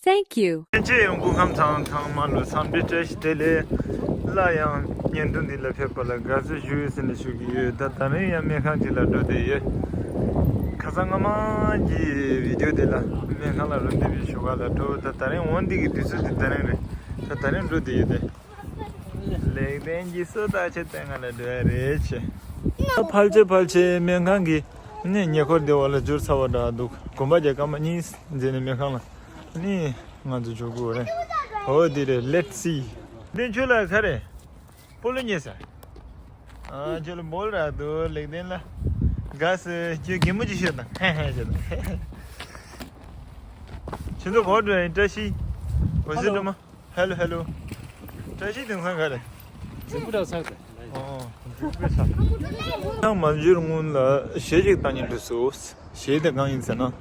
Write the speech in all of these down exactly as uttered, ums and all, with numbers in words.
Thank you. ཕན་ཆད་ཡང་སྐུ་ཁམས་བཟང་། ཚང་མ་ལ་འཚམས་འདྲི་བཀྲ་ཤིས་བདེ་ལེགས། སླར་ཡང་བརྙན་ཐུང་འདི་ལ་ཕེབས་པ་ལ་དགའ་བསུ་ཞུ་ཟེར་ནས་ཞུ་གི་ཡོད། ད་ད་རིང་ཡང་སྨན་ཁང་ཅིག་ལ་འགྲོ་བསྡད་ཡོད། ཁ་སང་སྔ་མ་གི་བི་ཌིའོ་དེ་ལ་སྨན་ཁང་ལ་རུ་འདེབས་ཞུ་ག་ལ་འགྲོ། ད་ད་རིང་འོན་འདི་གི་དུས་ཚོད་འདི་ད་རིང་རེད། ད་ད་རིང་འགྲོ་བསྡད་ཡོད་དེ། ལེགས་ལྡན་གྱི་སུ་དག་ཆེ་བསྟན་ང་ལ་འགྲོ་ཡ་རེད་ཆེ། ཕལ་ཆེར་ཕལ་ཆེར་སྨན་ཁང་གི་ནི་ཉེ་འཁོར་བདེ་བ་ལ་འབྱོར་ཚར་བ་འདྲ་འདུག་དགོན་པ་རྒྱ་སྐར་མ་གཉིས་འཛེགས་ནས་སྨན་ཁང་ལ་ནི་ང་ཚོ་འབྱོར་དགོས་རེད། འོ་དེ་རེད། Let's see. འདི་ཁྱོད་ལ་ག་རེ། སྤོ་ལོ་རྙེད་ས། ཨ་ཁྱོད་ལ་སྦོལ་རག་འདུག་ལེགས་ལྡན་ལ། དགའ་སེ་ཁྱོད་གད་མོ་ཅིག་ཤོད་དང་། ཧེ་ཧེ་ཤོད་དང་། ཁྱོད་ཚོ་གོ་འགྲོ་ཡིན་བཀྲ་ཤིས། འོ་ཟི་སྒྲོལ་མ། ཧེ་ལོ་ཧེ་ལོ། བཀྲ་ཤིས་དེང་སང་ག་རེ། ཇུ་པི་ཊར་ཚར་ཏེ། ཨོ། ཇུ་པི་ཊར་ཚར། ཐང་མ་འཇུར་སྔོན་ལ་གཞས་ཅིག་བཏང་ཉིན་འགྲོ་སོ། གཞས་དེ་གང་ཡིན་ཟེར་ན།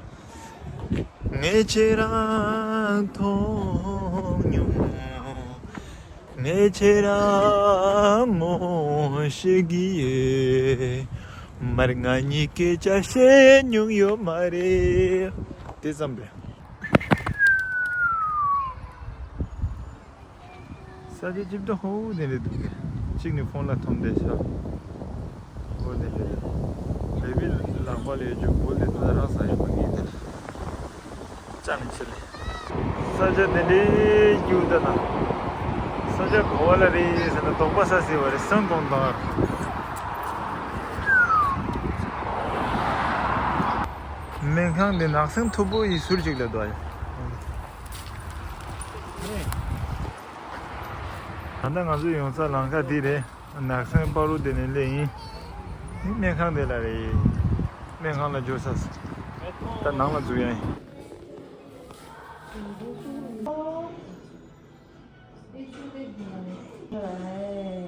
ངས་ཁྱེད་རང་མཐོང་མྱོང་། ངས་ཁྱེད་རང་ངོ་ཤེས་ཀྱི་ཡོད། མར་ང་གཉིས་སྐད་ཆ་བཤད་མྱོང་ཡོད་མ་རེད། དེ་ཙམ་རེད། ས་ཆ་ཅིག་ཏུ་ཧོ་དེ་འདྲ་འདུག་གས། གཅིག་ནི་ཕོན་ལ་འཐོམ་བསྡད་ཤག་ཧོ་དེ་འདྲ་འདུག་བེ་བི་ལག་པ་ལ་ཡོད་རྒྱུ་བུ་ལས་ད་རག་ས་ཡོད་མ་ངེས་དེ་ལ། ཅང་ཆེ་ལེ། ས་ཆ་དེ་འདྲའི་རྒྱུག་ད་ན། ས་ཆ་ག་བ་ལ་རེད་ཟེར་ན་དོགས་པ་ས་ཟེར་བ་རེད། སང་གོང་དང་། སྨན་ཁང་འདི་ནགས་གསེང་མཐུག་པོ་ཡི་ཟུར་ཅིག་ལ་འདུག་ཨ། ད་ལྟ་ང་ཚོ་ཡོང་ས་ལམ་ཁ་འདི་རེད། ནགས་གསེང་བར་དུ་དེ་ནས་སླེབས་ཡིན། འདི་སྨན་ཁང་དེ་ལ་རེད། སྨན་ཁང་ལ་འབྱོར་ས། ད་ནང་ལ་འཛུལ་ཡ་ཡིན། Bouge pas, hein.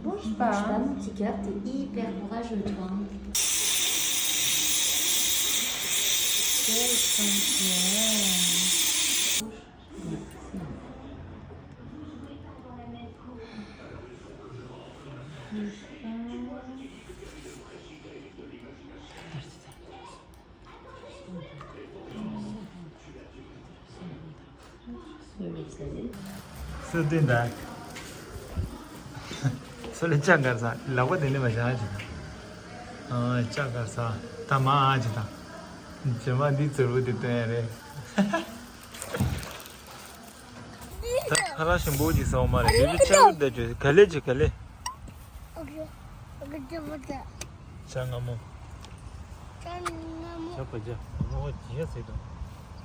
Bouge pas, mon petit cœur, t'es hyper courageux, toi. Quel champion. སུ་སྟོན་ད། སུ་ལ་ལྕགས་དཀར་ས་ལག་པ་དེ་ནས་མ་བཞག་ཅིག་དང་། ལྕགས་དཀར་ས་ད་མ་ཨ་ཅིག་དང་། རྗེས་མ་འདི་ཙོར་བུ་དེ་སྟོན་ཡ་རེད། ད་ཁ་ལག་ཞིམ་པོ་ཅིག་ཟ་འོ་མ་རེད། བི་བི་ཆར་ད་ཅོ་ག་ལེ་ཅིག་ག་ལེ། ཅ་ང་མོ། ཅ་ང་མོ། ཅ་པ་ཅ་ང་མོ་ཇི་ཡ་ཟེར་དང་།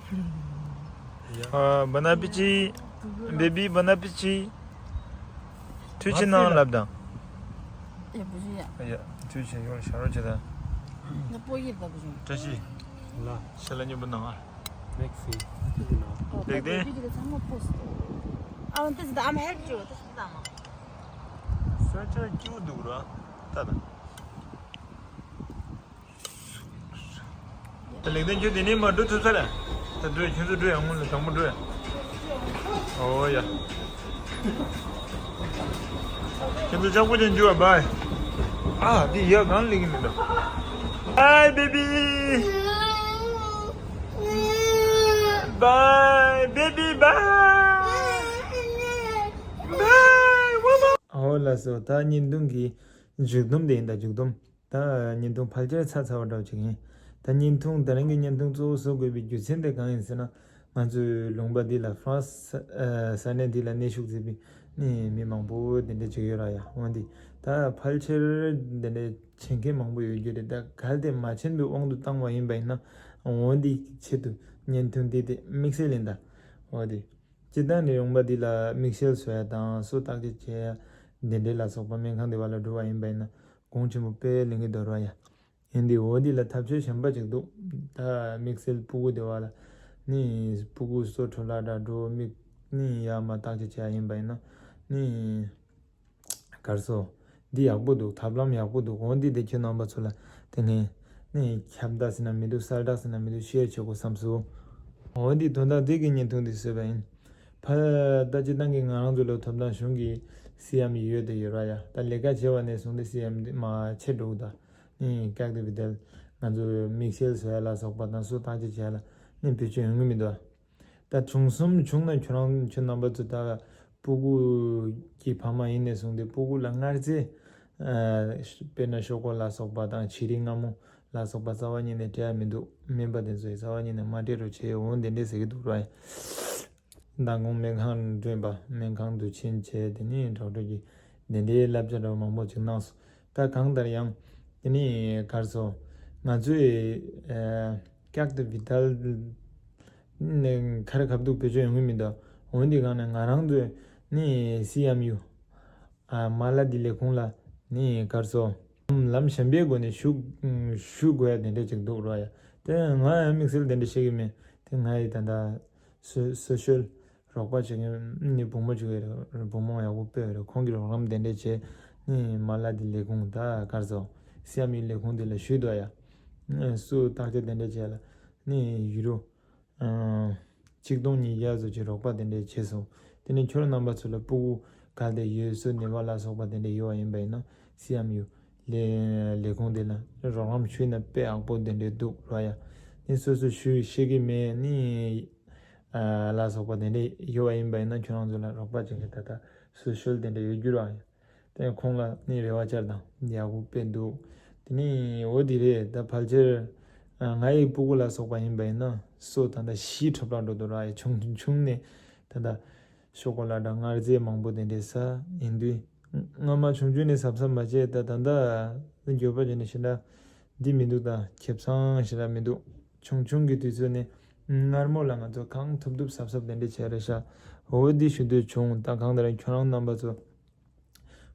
ཨ། Bon appétit, baby, bon appétit. ཐུགས་རྗེ་གནང་ལབ་དང་། ཡ་བུ་ཅི་ཡ། ཡ། ཐུགས་རྗེ་ཆེ། ཡོང་ཤ་རོགས་བྱེད་དང་། ང་སྤོ་ཡིབ་ད་བུ་ཅི། བཀྲ་ཤིས། ལ། ཤ་ལ་མཉམ་པོ་གནང་ཨ། Merci. ལེགས་ཏེ། ཨོ། ལེགས་ཏེ། ད་དེ་ཚང་མ་སྤོས་སོ། ཨ། འོན་ཏེ་ད་I'm help you. ད་ཤི་ད་མ། ས་ཆ་སྐྱིད་པོ་འདུག་ར། ད་ད། ད་ལེགས་ལྡན་ཁྱོད་དེ་ནས་མར་འགྲོ་ཐུབ་ས་རེད། ད་འགྲོ་ཡ། ཁྱོད་ཚོ་འགྲོ་ཡ། སྔོན་ལ་དང་པོ་འགྲོ་ཡ། ཨོ་ཡ། ཁྱེད་ཚོ་ལྕགས་པོ་ཅན་འཇུ་བ་བའི། ཨ། འདི་ཡ་གང་ལེགས་མི་འདུག Bye baby. Bye baby bye. Bye. ཨོ་ལགས་སོ། ད་བརྙན་ཐུང་གི་མཇུག་སྡོམ་དེ་ཡིན། ད་མཇུག་སྡོམ། ད་བརྙན་ཐུང་ཕལ་ཆེར་ཚར་ཚར་བ་འདྲ་བོ་ཅིག་ཡིན། ད་བརྙན་ཐུང་ད་རིང་གི་བརྙན་ཐུང་གཙོ་བོ་བཟོ་དགོས་པའི་རྒྱུ་མཚན་དེ་གང་ཡིན་ཟེར་ན། ང་ཚོའི་ལུང་པ་འདི་ལ་ཧྥ་རན་སི་ས་གནས་འདི་ལ་གནས་བཞུགས་མཛད་པའི་ནི་མི་མང་པོ་དེ་འདྲ་ཅིག་ཡོད་ར་ཡ། འོན་ཏེ་ད་ཕལ་ཆེར་དེ་འདྲ་བྱེད་མཁན་མང་པོ་ཡོད་རྒྱུ་རེད། ད་གལ་ཏེ་མ་བྱིན་པའི་དབང་དུ་བཏང་བ་ཡིན་པ་ཡིན་ན། འོན་ཏེ་ཆེད་དུ་བརྙན་ཐུང་འདི་དེ་དམིགས་བསལ་ཡིན་ད། འོ་དེ། སྤྱིར་བཏང་ནས་ལུང་པ་འདི་ལ་དམིགས་བསལ་བཟོ་ཡ་དང་སོ་བརྟག་དཔྱད་བྱེད་ཡ་འདི་འདྲའི་ལ་སོགས་པ་སྨན་ཁང་འདི་བ་ལ་འགྲོ་བ་ཡིན་པ་ཡིན་ན་གོང་ཆེན་པོ་དཔེ་ལེན་གྱི་འདུག་ར་ཡ། ཡིན་དུས་འོ་འདི་ལ་ཐབས་ཤེས་གཞན་པ་ཅིག་འདུག་ད་དམིགས་བསལ་སྤུ་གུ་དེ་བ་ལ་ནི་སྤུ་གུ་སོ་འཕྲོ་བརླག་འདྲ་འགྲོ་མིག་ནི་ཡར་མར་བརྟག་དཔྱད་བྱེད་ཡ་ཡིན་པ་ཡིན་ན་ནི་གར་སོ། འདི་ཡག་པོ་འདུག་ཐབས་ལམ་ཡག་པོ་འདུག་འོ་འདི་དེ་ཁྱོད་རྣམ་པ་ཚོ་ལ་དེ་ངས་ནི་ཁྱབ་བརྡལ་ཟེར་ན་མི་འདུག་གསལ་བསྒྲགས་ཟེར་ན་མི་འདུག་ཤེར་བྱེད་དགོས་བསམ་སོང་། འོ་འདི་དོན་དག་འདི་གི་བརྙན་ཐུང་འདི་བཟོས་པ་ཡིན། ཕ་ད་སྤྱིར་བཏང་གི་ང་རང་ཚོ་ལ་ཐོབ་ཐང་གཞུང་གི་སི་ཨེམ་ཡོད་དེ་ཡོད་ར་ཡ། ད་ལས་ཀ་བྱས་པ་ནས་བཟུང་སྟེ་སི་ཨེམ་འདི་མར་ཆད་འགྲོ་གི་ད། ནི་ཀག་དེ་བི་དལ་ང་ཚོའི་དམིགས་བསལ་བཟོ་ཡ་ལ་སོགས་པ་དང་སོ་བརྟག་དཔྱད་བྱས་ལ་ ནི་བེད་སྤྱོད་ཡོང་གི་མི་འདུག་ད་བྱུང་གསུམ་བྱུང་ན་ཁྱོད་རང་ཁྱོད་རྣམ་པ་ཚོ་ད་སྤུ་གུ་གི་ཕ་མ་ཡིན་ནས་བཟུང་སྟེ་སྤུ་གུ་ལ་མངར་རྫས། ཨ་དཔེར་ན་ཤོག་གུ་ལ་སོགས་པ་དང་བྱི་རིལ་མངར་མོ་ལ་སོགས་པ་རྩ་བ་ཉིད་ནས་སྤྲད་ཡ་མི་འདུག་སྨན་པ་དེ་ཚོས་རྩ་བ་ཉིད་ནས་མ་སྤྲད་རོགས་བྱེད་འོང་དེ་འདྲས་ཟེར་གྱི་འདུག་ར། མདང་དགོང་སྨན་ཁང་འགྲོ་ཡིན་པ། སྨན་ཁང་དུ་ཕྱིན་བྱས་དེ་ནས་ཌོག་ཊར་གྱིས་དེ་འདྲའི་བསླབ་བྱ་འདྲ་བོ་མང་པོ་ཅིག་གནང་སོང་། ད་གང་ལྟར་ཡང་དེ་ནས་གར་སོང་། ང་ཚོས་ཨ་ཀྱག་ཏུ་བི་ཏལ་ནས་ཁ་ར་ཁ་ཐུག་བེད་སྤྱོད་ཡོང་གི་མི་འདུག་འོན་ཏེ་གང་ནས་ང་རང་ཚོས་ནི་སི་ཨེམ་ཡུ་ཨ་མ་ལ་དི་ལས་ཁུངས་ལ་ནི་གར་སོང་། ལམ་གཞན་པའི་སྒོ་ནས་ཞུ་ཞུ་དགོས་ཡ་དེ་འདྲ་ཅིག་འདུག་ར་ཡ། དེ་ང་ཡང་དམིགས་བསལ་དེ་འདྲ་བཤད་གི་མེད། དེ་ང་ཡི་ད་ལྟ་སོ་སོ་ཤལ་རོགས་པ་བྱེད་མཁན་ནི་བུ་མོ་ཅིག་ཡོད་རེད། བུ་མོ་ཡག་པོ་དཔེ་ཡོད་རེད། ཁོང་གིས་རོགས་རམ་དེ་འདྲ་བྱས་ནི་མ་ལ་དི་ལས་ཁུངས་ད་གར་སོང་། སི་ཨེམ་ཡུ་ལས་ཁུངས་དེ་ལ་ཞུས་འདུག་ཡ། སུ་བརྟག་དཔྱད་དེ་འདྲ་བྱས་ལ་ནི་ཡུ་རོ་ཨ་ཆིག་སྟོང་ཉིས་བརྒྱ་ཙམ་གྱི་རོགས་པ་དེ་འདྲ་བྱས་སོང་། དེ་ནས་ཁྱོད་རྣམ་པ་ཚོ་ལ་སྤུ་གུ་གལ་ཏེ་ཡོད་གསོ་ནད་པ་ལ་སོགས་པ་དེ་འདྲ་ཡོད་པ་ཡིན་པ་ཡིན་ན་སི་ཨེམ་ཡུ་ལས་ལས་ཁུངས་དེ་ལ་རོགས་རམ་ཞུས་ན་དཔེ་ཡག་པོ་དེ་འདྲ་འདུག་ར་ཡ། ནི་སོ་སོ་ཞུ་ཤེས་ཀྱི་མེད་ནི་ཨ་ལ་སོགས་པ་དེ་འདྲ་ཡོད་པ་ཡིན་པ་ཡིན་ན་ཁྱོད་རང་ཚོ་ལ་རོགས་པ་བྱེད་མཁན་ད་ལྟ་སོ་ཤལ་དེ་འདྲ་ཡོད་རྒྱུ་ར་ཡ། དེ་ཁོང་ལ་ནི་རེ་བ་བཅར་དང་ཡག་པོ་དཔེ་འདུག་དེ་ནི་འོ་དེ་རེད། ད་ཕལ་ཆེར་ཨ་ང་ཡི་སྤུ་གུ་ལ་སོགས་པ་ཡིན་པ་ཡིན་ན་སོ་ད་ལྟ་བཞི་འཕྲོ་བརླག་འགྲོ་འདུག་ར་ཡ། ཆུང་ཆུང་ནས་ད་ལྟ་ཤོག་གུ་ལ་འདྲ་མངར་རྫས་མང་པོ་དེ་འདྲས་ཟ་ཡིན་དུས་སྔ་མ་ཆུང་ཆུང་ནས་ཟབ་ཟབ་མ་བྱས་ད་ད་ལྟ་འགྱོད་པ་བྱས་ནས་ཞེ་དྲག་འདི་མི་འདུག་ད་ཁེ་བཟང་ཞེ་དྲག་མི་འདུག་ཆུང་ཆུང་གི་དུས་ཚོད་ནས་མངར་མོ་ལ་ང་ཚོ་གང་ཐུབ་ཐུབ་ཟབ་ཟབ་དེ་འདྲས་བྱས་རེད་ཤག་འོ་འདི་ཞུ་འདོད་བྱུང་། ད་གང་ལྟར་ཁྱོད་རང་རྣམ་པ་ཚོ་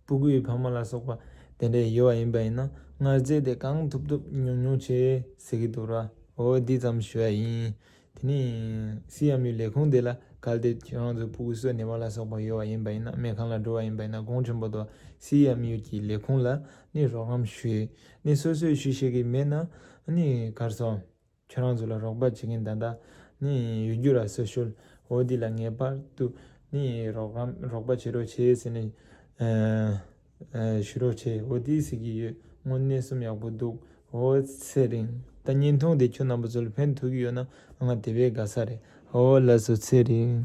སྤུ་གུའི་ཕ་མ་ལ་སོགས་པ་དེ་འདྲས་ཡོད་པ་ཡིན་པ་ཡིན་ན་མངར་རྫས་དེ་གང་ཐུབ་ཐུབ་ཉུང་ཉུང་བྱེད་ཟེར་གྱི་འདུག་ར། འོ་འདི་ཙམ་ཞུ་ཡ་ཡིན། དེ་ནས་སི་ཨེམ་ཡུ་ལས་ཁུངས་དེ་ལ་གལ་ཏེ་ཁྱོད་རང་ཚོའི་སྤུ་གུ་གསོ་ནད་པ་ལ་སོགས་པ་ཡོད་པ་ཡིན་པ་ཡིན་ན་སྨན་ཁང་ལ་འགྲོ་བ་ཡིན་པ་ཡིན་ན་གོང་ཆེན་པོ་དུ་སི་ཨེམ་ཡུ་གི་ལས་ཁུངས་ལ་ནི་རོགས་རམ་ཞུས་ནི་སོ་སོས་ཞུ་ཤེས་ཀྱི་མེད་ན་ནི་གར་སོང་། ཁྱོད་རང་ཚོ་ལ་རོགས་པ་བྱེད་མཁན་ད་ལྟ་ནི་ཡོད་རྒྱུ་ར་སོ་ཤལ་འོ་འདི་ལ་ངེས་པར་དུ་ནི་རོགས་རམ་རོགས་པ་བྱེད་རོགས་བྱེད་ཟེར་ནས་ཨ་ཨ་ཞུ་རོགས་བྱེད། འོ་འདི་ཟེར་གྱི་ཡོད། དངོས་གནས་སེམས་ཡག་པོ་འདུག་འོ་ཚེ་རིང་། ད་བརྙན་ཐུང་དེ་ཁྱོད་རྣམ་པ་ཚོ་ལ་ཕན་ཐོགས་ཀྱི་ཡོད་ན་ང་དེ་བས་དགའ་ས་རེད། འོ་ལགས་སོ་ཚེ་རིང་།